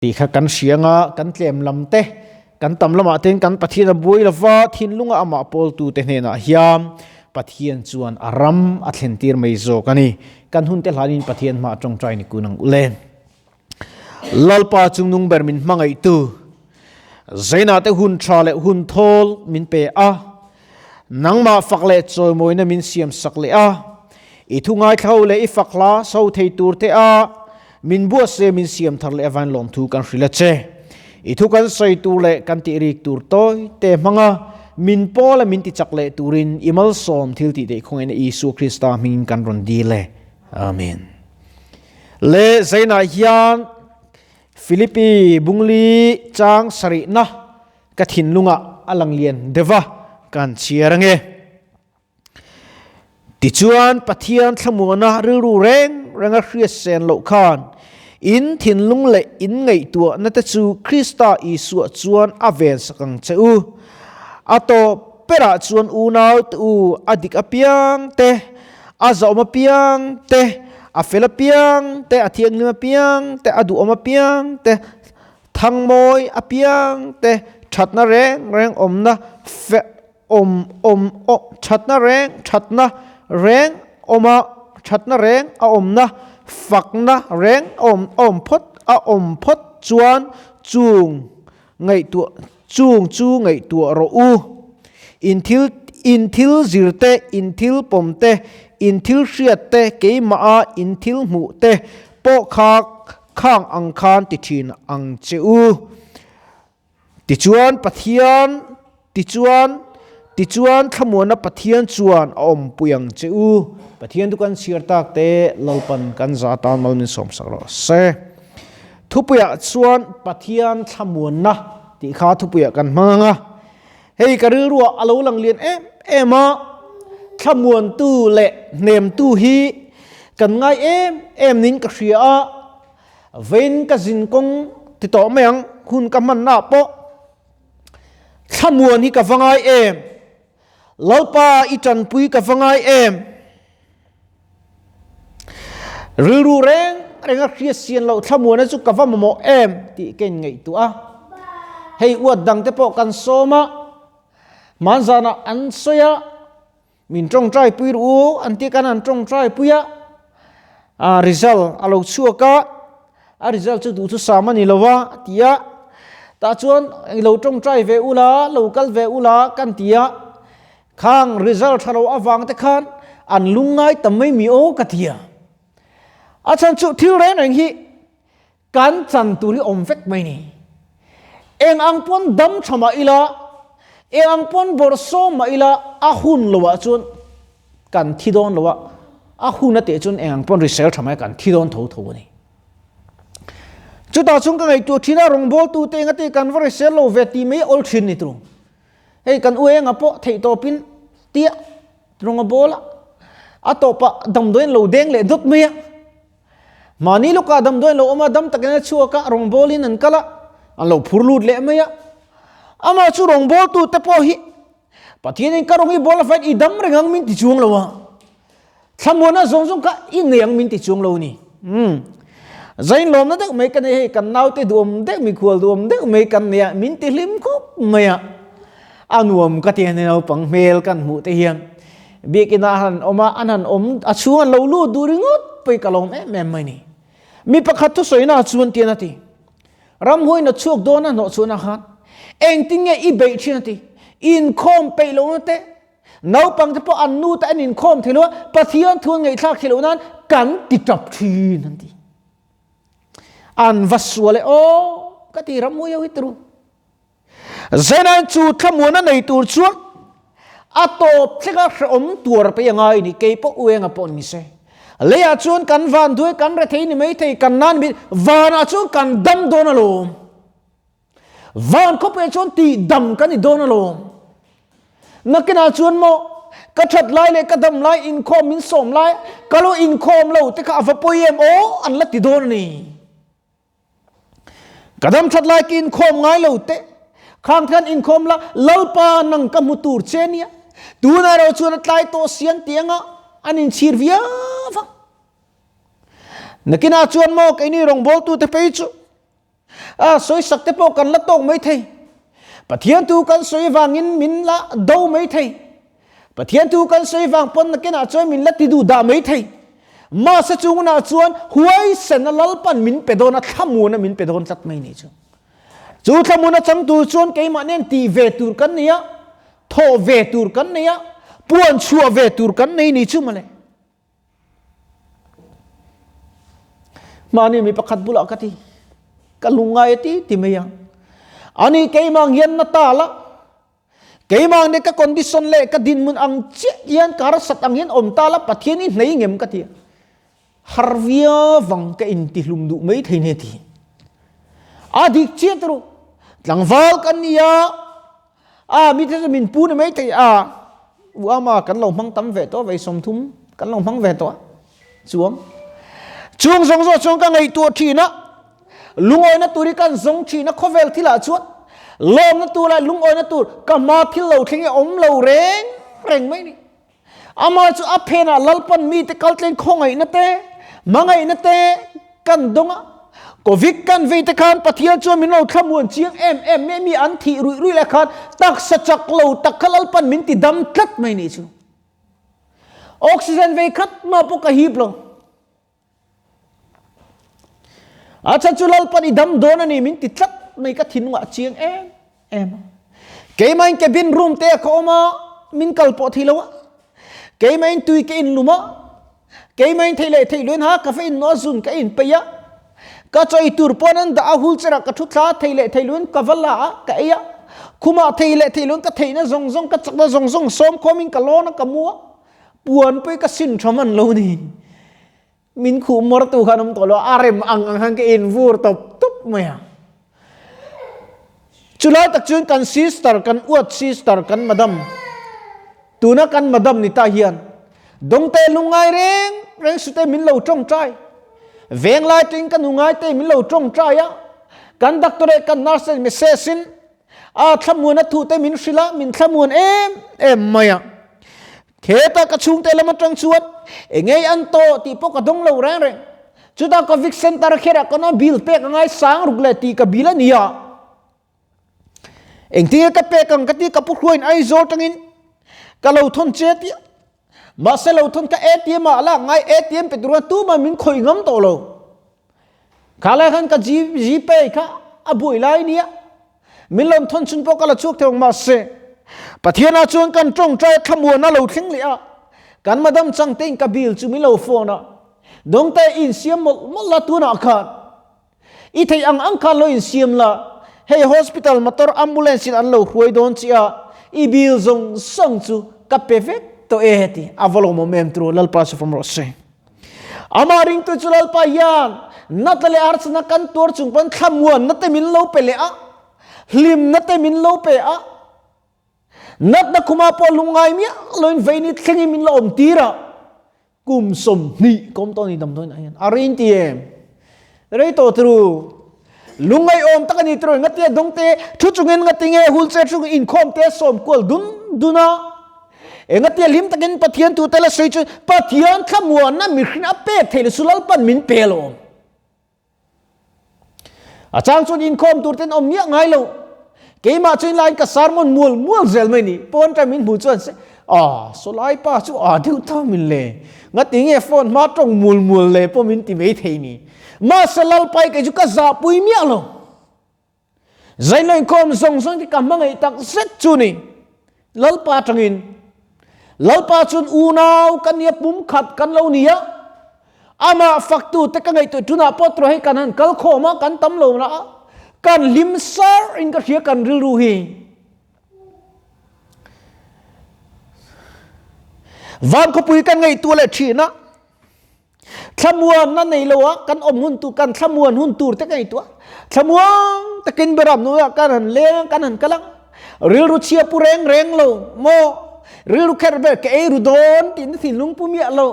Tih kha kan hria anga kan tlem lam te, kan tam lamah ten kan Pathian a buai lova, thinlunga amah pawltute hnenah hian Pathian chuan a ram a thlen tir mai zawk a ni. Kan hun te hlanin Pathian hma tawngtai ni kun ang u le. Lalpa chungnung ber min hmangaihtu, Zainah te hun tha leh hun thawl min pe a, nangmah fak leh chawimawina min siam sak leh a, i thu ngaithla leh i fak hla so thei tur te a min buatse min siam thar leh avain lawmthu kan hrilh a che. I thu kan sawi tur leh kan tih rik tur tawi te hmanga min pawl a min ti chak leh turin i malsawm thil tih theih khawngaihna Isua Krista hmingin kan rawn dil e. Amen. Le Zainah hian Philippi bungli chang sarihna ka thinlungah a lang lian deuh a, kan chhiar ange. Tichuan Pathian thlamuana rilru reng renga hriat sen loh khan in thinlung leh in ngaihtuahna te chu Krista Isua chuan a ven sak ang che u. A tawp berah chuan unau te u a dik apiang te, a zahawm apiang te, a fel apiang te, a thianghlim apiang te, a duhawm apiang te, thangmawi apiang te, thatna reng reng awmna fe awm awm aw thatna reng thatna reng awma thatna reng a awmna fakna reng awm awm phawt a awm phawt chuan chung ngaihtuah chung chu ngaihtuah rawh u. In thil in thil zir te, in thil pawm te, in thil hriat te, keimah a in thil hmuh te pawh kha khang ang khan ti thin ang che u. Tichuan Pathian, tichuan, tichuan thlamuanna Pathian chuan a awmpui ang che u. Pathian chu kan chhiar tak te Lalpan kan za atan mal min sawmsak rawh se. Thupuiah chuan Pathian thlamuanna tih kha thupuiah kan hmang ang a. Hei ka rilruah a lo lang lian em em a, thlamuantu leh hnemtu hi kan ngai em em niin ka hria a. Vein ka zin kawng ti tawh mai ang, hun ka hmanna ah pawh thlamuan hi ka va ngai em, Lalpa i tanpui ka va ngai em, rilru reng reng a hriat sian loh thlamuana chu ka va mamawh em tih ka inngaihtuah a. Hei uat dang te pawh kan sawm a, hmanzanah an sawi a. Min tawngtai pui ru u an tih khan an tawngtai pui a, a result a lo chhuak a, a result chu duh chu sam a ni lo a a ti a, tah chuan i lo tawngtai ve ula, lo kal ve ula kan ti a, khang result tha lo avang te khan an lungngai ta mai mi aw ka ti a, a chhan chu thil reng reng hi Kan chan tur hi awm vek mai ni. Eng ang pawn dam tha mah ila, eng ang pawn bawrh sawm mah ila, a hun loah chuan kan thi dawn lo a, a hun a teh chuan eng ang pawn risel tha mai kan thi dawn tho tho a ni. Chutah chuan ka ngaihtuah thin a, rawngbawltute engati kan va risel lo ve tih mai awl thin ni tur. Hei kan u enga pawh theihtawpin tia rawng a bawl a, a tawpah damdawiin lo deng leh dawt mai a. Mahni lawkah damdawiin lo awm a, dam takin a chhuak a, rawngbawlin an kal a, an lo phur lut leh mai a. Amah chu rawngbawltute pawh hi Pathianin ka rawng i bawl a fain i dam reng ang min ti chuang lo a. Thlamuana zawng zawng kha i nei ang min ti chuang lo ni. Umm. Zain lawmna deuh mai ka nei hei, kan naute duhawm deuh, mikhual duhawm deuh mai kan nei a, min ti hlim khawp mai a. A nuam ka ti a ni naupang hmel kan hmuh te hian. Biakinn ah han awm a, an han awm a chhung an lo lut duh ringawt pawh i ka lawm em em mai ni. Mi pakhat thusawi na chuan tian a ti, Ramhuai na chhuak dawn a hnawh chhuahna khan engtin nge i beih thin a ti, inkhawm peih lohna te, naupang te pawh an nu te an inkhawm thei lo a, Pathian thu an ngaihthlak thei loh nan kan ti tap thin an ti. An va sual e aw ka ti ramhuai ho hi turu. Zenan chu thlamuana nei tur chuan a tawp thlenga hrehawm tuar pei a ngai ni, kei pawh uenga pawh ni se. Leiah chuan kan van duai kan rethei ni mai thei kan nan mi vanah chuan kan dam dawn alawm. Van khawpui chuan tih dam kan ni dawn alawm. Nakinah chuan maw ka that lai leh ka dam lai inkhawm min sawm lai ka lo inkhawm lo te kha a va pawi em aw an la ti dawn a ni. Ka dam that lai ka inkhawm ngai lo te khang khan inkhawm la Lalpa nang ka hmu tur che nia tunah erawh chuan a tlai tawh sian ti anga an inchhir viau vang. Nakinah chuan maw keini rawngbawltute phei chu. A sawisak te pawh kan la tawk mai thei. Pathian thu kan sawi vangin min la do mai thei. Pathian thu kan sawi vang pawn nakinah chuan min la ti duh dah mai thei. Mahse chung hunah chuan huaisena Lalpan min pe dawn a, thlamuana min pe dawn tlat mai ni chu. Chu thlamuana chang tur chuan keimah nen tih ve tur kan nei a, thawh ve tur kan nei a, puan chhuah ve tur kan nei ni chu mawle. Mahni mi pakhat bulah ka ti, ka lungngai a ti ti mai a. Ani keimah ang hian na ta la, keimah ang nih ka condition leh ka dinhmun ang chiah hian ka harsat ang hian awm ta la, Pathian i hnei ngem ka ti a. Har viau vang ka intihlum duh mai thei ne ti. A dik chiah te ru, tlangval kan ni a, a mi te chu min pu ni mai thei a, u ama kan lo hmang tam ve tawh vei 30 kan lo hmang ve tawh a, chuang chung zawng zawng chuan ka ngaihtuah thin a, lungawina tur hi kan zawng thin a khawvel thilah chuan lawmna tur leh lungawina tur ka hma thil lo thleng hi awm lo reng reng mai ni. Amah chu a phenah Lalpan mite kaltleng khawngaihna te, hmangaihna te kan dawng a. Covid kan vei te khan Pathian chuan min lo thlamuan chiang em em mai a, mi an thih ruih ruih lai khan taksa chak lo tak kha Lalpan min ti dam tlat mai nih chu. Oxygen vei khat mah pawh ka hip lo. A chhan chu Lalpan i dam dawn a ni min ti tlat mai ka thinlungah a chiang em em a. Keimahin cabin room te ka awm a, min kal pawh thei lo a. Keimahin tui ka in lum a, keimahin thei leh thei luin ha ka va in nawh a zun ka in peih a. Ka chaw ei tur pawn an dah a, wheelchair ah ka thu thla a, thei leh thei luin ka va la a, ka ei a. Khumah thei leh thei luin ka theihna zawng zawng, ka chakna zawng zawng sawm khawmin ka lawn a, ka mu a. Puan pawh hi ka sin tha hman lo ni. Min khuh mawr tu khan awm tawh lo a, a rem ang ang khan ka in vur tawp tawp mai a. Chulai tak chuan kan sister, kan uat sister, kan madam, tuna kan madam ni ta hian dawngte lungngai reng reng sute min lo tawngtai. Venglai tuin ka nu ngai te min lo tawngtai a, kan doctor leh kan nurse ten message in a thlamuan a thu te min hrilh a, min thlamuan em em mai a. Kheta ka chhungte lam atang chuan engei an tawh tih pawh ka dawng lo reng reng. Chutah Covid Center kherah ka nawn bill pek angai sang ruk leh tih ka bill a ni a. Engtinge ka pek ang ka ti ka pu hruaiin Aizawl tangin ka lo thawn che tia. Mahse lo thawn ka ATM ah la ngai ATM pe tur khan tumah min khawih ngam tawh lo. Kha lai khan ka Gpay kha a buai lai nia. Min lawm thawn chhun pawh ka la chhuak thei ang mahse Pathian ah chuan kan tawngtai thlamuan a lo thleng leh a. Kan madam changte in ka bill chu min lo phone a. Dawngte insiam mawlh mawlh la tunah khan I theih ang ang khan lo insiam la, hei hospital motor ambulance in an lo hruai dawn che a, i bill zawng zawng chu ka pe vek tawh e ti a va lawmawm em turu Lalpa chu fam rawh se. Amah ringtu chu Lalpa hian natna leh harsatna kan tuar chung pawn thlamuanna te min lo pe leh a, hlimna te min lo pe a, natna khumah pawh lungngai miah loin veini thlengin min la awm tir a. Kum 20 kawm tawh ni damdawiin ah hian a rin ti em? Rei tawh turu. Lungngaihawm tak a ni turu. Ngatia dawngte thu chungin ngatinge hulchair chungin inkhawm te sawm kual dun dun a. Engatia hlim takin Pathian tute la sawi chu Pathian thlamuanna mihring a pek theih loh chu Lalpan min pe alawm. A chang chuan inkhawm tur ten awm miah ngai lo. Keimah chuan laiin ka sermon mual mual zel mai ni. Pawn ṭang min hmuh chuan se, Ah, sawlai pa chu aa deuh ta min le. Ngati nge phone hma ṭawng mual mual le pawh min ti mai thei ni. Mahse Lalpai kei chu ka zahpui miah lo. Zailo inkhawm zawng zawng te ka hmangaih tak zet chu ni. Lalpa atangin Lalpa chuan unau kan nia pum khat kan lo ni a, amah faktu te ka ngaihtuah tunah pawh tawh hei kan han kal khawm a, kan tam lo na a, kan hlim sar in ka hria kan rilru hi. Van khawpui kan ngaihtuah leh thin a. Thlamuanna nei lo a kan awm hun tur, kan thlamuan hun tur te ka ngaihtuah. Thlamuang takin beram hnuaiah kan han leng a, kan han kal a. Rilru chhia pu reng reng lo maw? Rilru kher ber ka ei ru dawn tih na thinlung pu miah lo.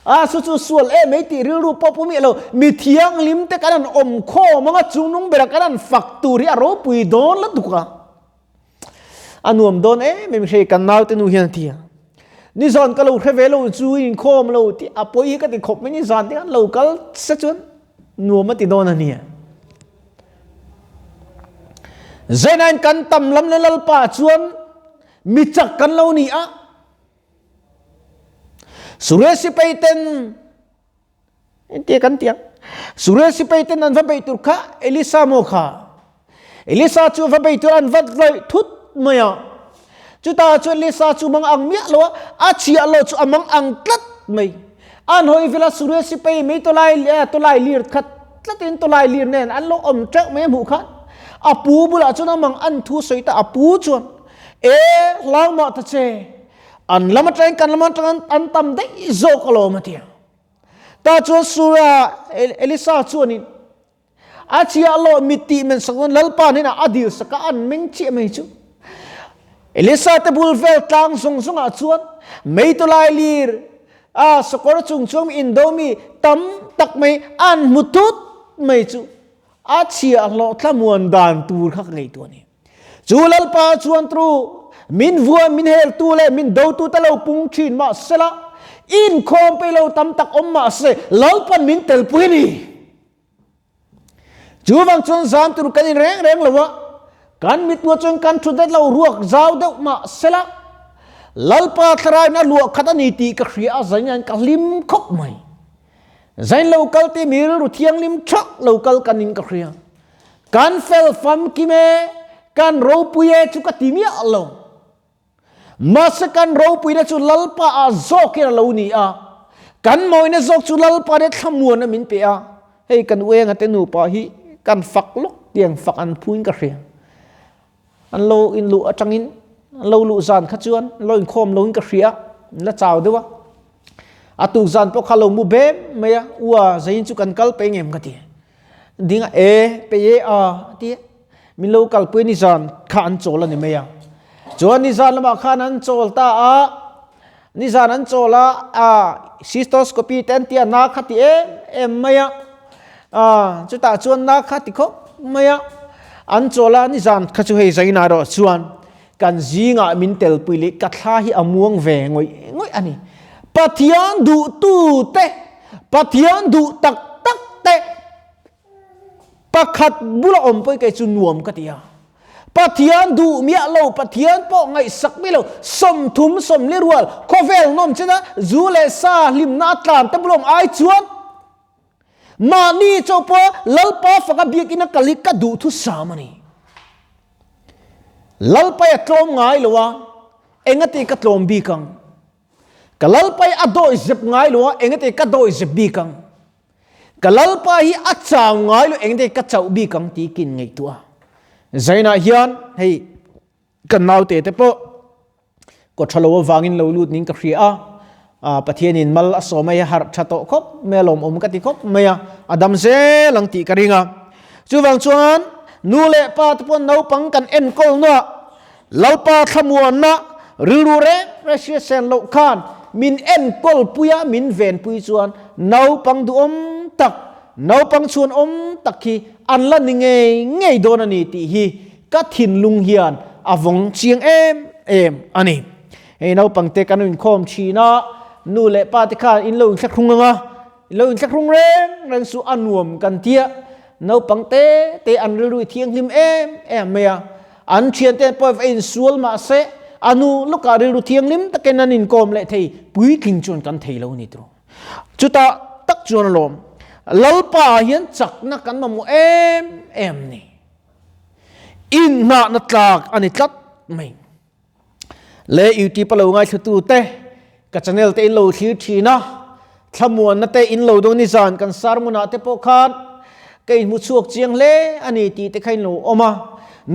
A su chu sual em mai tih rilru pawh pu miah lo. Mi thianghlim te kan han awm khawm anga chungnung berah kan han fak tur hi a ropui dawn la tuk a. A nuam dawn em em hre kan naute nu hian a ti a. Nizan ka lo hre ve lo chu inkhawm lo tih a pawi hi ka ti khawp mai nizan te khan lo kal se chuan nuam a ti dawn a nia. Zainain kan tam lam le Lalpa chuan mi chak kan lo ni a. Suria sipai ten tia kan tiang. Suria sipai ten an va bei tur kha Elisa maw kha. Elisa chu va bei tur an vat loi thut mai a. Chuta chu Elisa chu mang ang miah lo a, a chhiah lo chu a mang ang tlat mai. An hawi vela Suria sipai mei tawlai tawlai lir khat tlatin tawlai lir nen an lo awm teuh mai a hmuh khan a pu bulah chuan a mang an thu sawi ta a pu chuan e hlau mah ta che an lam atangin kan lam atangin an tam daih zawk alawm a ti a. Ta chuan Suria Elisa chuanin A chiah lo mit tih men sak dawn Lalpa hnenah a dil sak a, an meng chiah mai chu. Elisa te bul vel tlang zawng zawngah chuan meitawlai lir a sakawr chung chuang mi indo mi tam tak mai an hmu tut mai chu. A chhiahhlawh thlamuan dan tur kha ka ngaihtuah a ni. Chu Lalpa chuan tru min vuan min heltu leh min dotu te lo pung thin mah sela, inkhawm pei lo tam tak awm mah se Lalpan min telpui a ni. Chuvang chuan zam tur kan in reng reng lo a, kan mitmua chuan kan thu det lo ruak zau deuh mah sela, Lalpa thlarauin a luah khat a ni tih ka hria a, zain ka hlim khawp mai. Zain lo kal ti mi rilru thianghlim tha lo kal kan in ka hria. Kan fel famkim e, kan ropui e chu ka ti miah lo. Mahse kan ropuina chu Lalpa ah zawkin a lo ni a, kan mawina zawk chu Lalpa te thlamuan a min pe a. Hei kan uenga te nupa hi kan fak lawk tiang fak an phuin ka hria. An lo in luh atangin an lo luh zan kha chuan an lo inkhawm loin ka hria, an la chau deuh a. A tuk zan pawh kha lo mu bem mai a, ua zain chu kan kal pe ngem ka ti. Ding a e pe e a ti min lo kalpui ni zan kha an chawl a ni mai a. Chuan ni zan lamah khan an chawl ta a, ni zan an chawl a, a cystoscopy te an ti a, na kha ti em em mai a. A chutah chuan na kha ti khawp mai a, an chawl a, ni zan kha chu hei zainah erawh chuan kan zingah min telpui leh ka thla hi a muang ve ngawih ngawih a ni. Pathian duhtu te, Pathian duh tak tak te pakhat bula awm pawh hi kei chu nuam ka ti a. Pathian duh miah lo, Pathian pawh ngaihsak mi lo, 30 sawmli rual khawvel nawm chena zu leh sa hlimna a tlan te bula awm ai chuan mahni chauh pawh Lalpa faka biakina kal hi ka duh thusam a ni. Lalpa hi a tlawm ngai lo a, engati ka tlawm bik ang? Ka Lalpa hi a dawi zep ngai lo a, engati ka dawi zep bik ang? Ka Lalpa hi a chau ngai lo, engati ka chauh bik ang tih kin ngaihtuah a. Zainah hian hei kan naute te pawh Kaw tha lo avangin lo lut ning ka hria a, Pathianin mal a sawm mai a, harh tha tawh khawp mai a, lawmawm ka ti khawp mai a, a dam zel ang tih ka ring a. Chuvang chuan nu leh pa te pawh naupang kan enkawl nuah Lalpa thlamuanna rilru reng reng hria sen loh khan min enkawl pui a, min venpui chuan naupang duhawm tak, naupang chhuanawm tak hi an la ni ngei ngei dawn a ni tih hi Ka thinlung hian a vawng chiang em em a ni. Hei naupangte kan inkhawm thin a, nu leh pa te khan in lo inthlahrung ang a, in lo inthlahrung reng reng chu a nuam kan tia. Naupangte te an rilru i thianghlim em em mai a, an thiante pawh a insual mah se, a nu lawkah rilru thianghlim takin an inkawm leh thei, puitling chuan kan thei lo a ni tawh. Chutah tak chuan alawm, Lalpa ah hian chakna kan mamawh em em ni. Inhnahna tlak a ni tlat mai. Le YouTube a lo ngaithlatu te, ka channel te in lo thlir thin a, thlamuanna te in lo dawn nizan kan sermon ah te pawh khan ka inhmu chhuak chiang hle a ni tih te kha in lo awm a,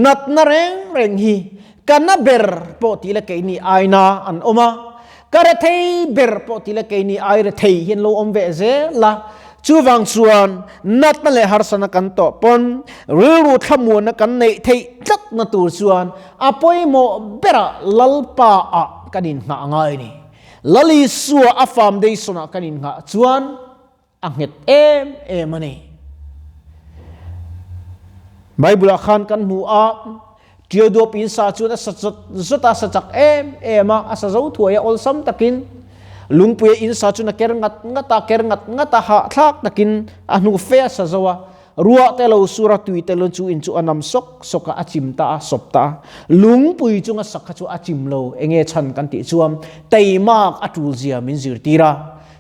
natna reng reng hi ka na ber pawh tih la keini aina an awm a, Ka rethei ber pawh ti le keini ai rethei hian lo awm ve zel a, chuvang chuan natna leh harsana kan tawh pawn rilru thlamuanna kan neih theih tlatna tur chuan a pawimawh berah Lalpa ah kan inngah a ngai a ni. Lal Isua a foundation ah kan inngah chuan a nghet em em a ni. Bible ah khan kan hmu a, Ṭiau in sa chuan a sa zawt zawt a, sa chak em em a, a sa zo thuai a, awlsam takin lungpuia in sa chuan a ker ngat ngat a, ker ngat ngat a, hahthlak takin a hnu fe a sa zo a. Ruah te lo sur a, tui te lo chu in chu a nam sawk sawk a, a chim ta a, sawp ta a. Lungpui chunga sak kha chu a chim lo, enge chhan kan tih chuan teimak a tul zia min zirtir a.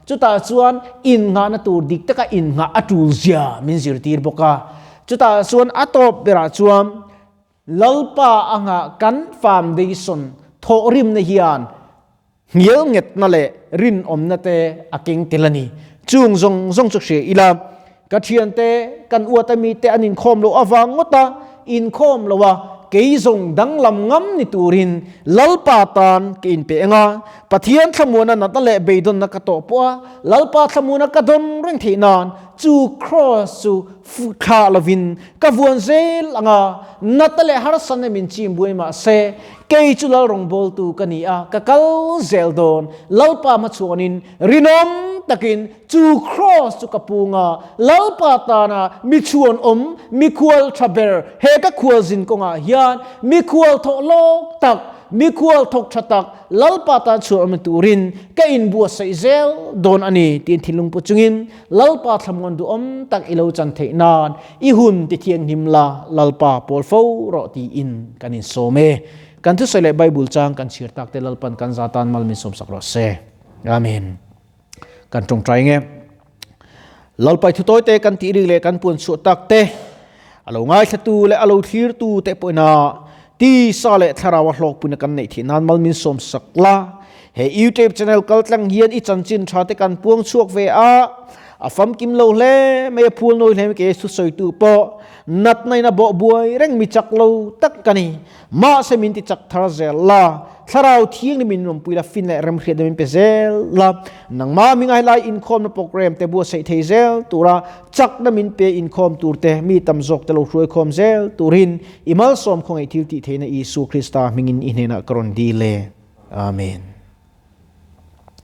Chutah chuan innghahna tur dik taka innghah a tul zia min zirtir bawk a. Chutah chuan a tawp berah chuan Lalpa anga kan foundation thawhrimna hian Hnial ngetna leh rinawmna te a keng tel a ni. Chung zawng zawng chu hria ila, ka thiante, kan uata mite an inkhawm loh avang ngawt a, inkhawm lo a, kei zawng danglam ngam ni turin Lalpa tan ka inpe eng a, Pathian thlamuana natna leh beidawnna ka tawh pawh a, Lalpa thlamuana ka dawn reng theih nan chu Kraws chu thlah lovin ka vuan zel ang a, natna leh harsatna min chim buai mah se, Kei chu Lal rawngbawltu ka ni a, ka kal zel dawn. Lalpa hmachhuanin rinawm takin chu kraws chu ka pung a, Lalpa tana mi chhuanawm, mikhual tha ber he ka khualzin kawngah hian mikhual thawh lawk tak, mikhual thawk tha tak Lalpa tan chhuanawm ni turin ka inbuatsaih zel dawn a ni tiin thinlung pu chungin Lalpa thlamuan duhawm tak i lo chan theih nan i hun ti thianghlim la, Lalpa pawl fo rawh tiin kan insawm e. Kan thusawi leh Bible chang kan chhiar tak te Lalpan kan za tan mal min sawmsak rawh se. Amen. Kan tawngtai nge. Lalpa i thutawi te kan tih rik leh kan puan chhuah tak te a lo ngaithlatu leh a lo thlirtu te pawhina tisa leh thlarau a hlawkpuina kan neih theih nan mal min sawmsak la. He YouTube channel kal tlang hian i chanchin tha te kan puang chhuak ve a, a famkim lo hle mai a phul nawi hle mai ke thusawitu pawh natna in a bawh buai reng mi chak lo tak ka ni. Mahse min ti chak thar zel la, thlarau thianghlim min rawnpui la, fin leh remhriatna min pe zel la, nangmah mi ngai lai inkhawmna program te buatsaih thei zel tura chakna min pe inkhawm tur te mi tam zawk te lo hruaikhawm zel turin i malsawm khawngaih thil tih theihna Isua Krista hmingin i hnenah ka rawn dil e. Amen.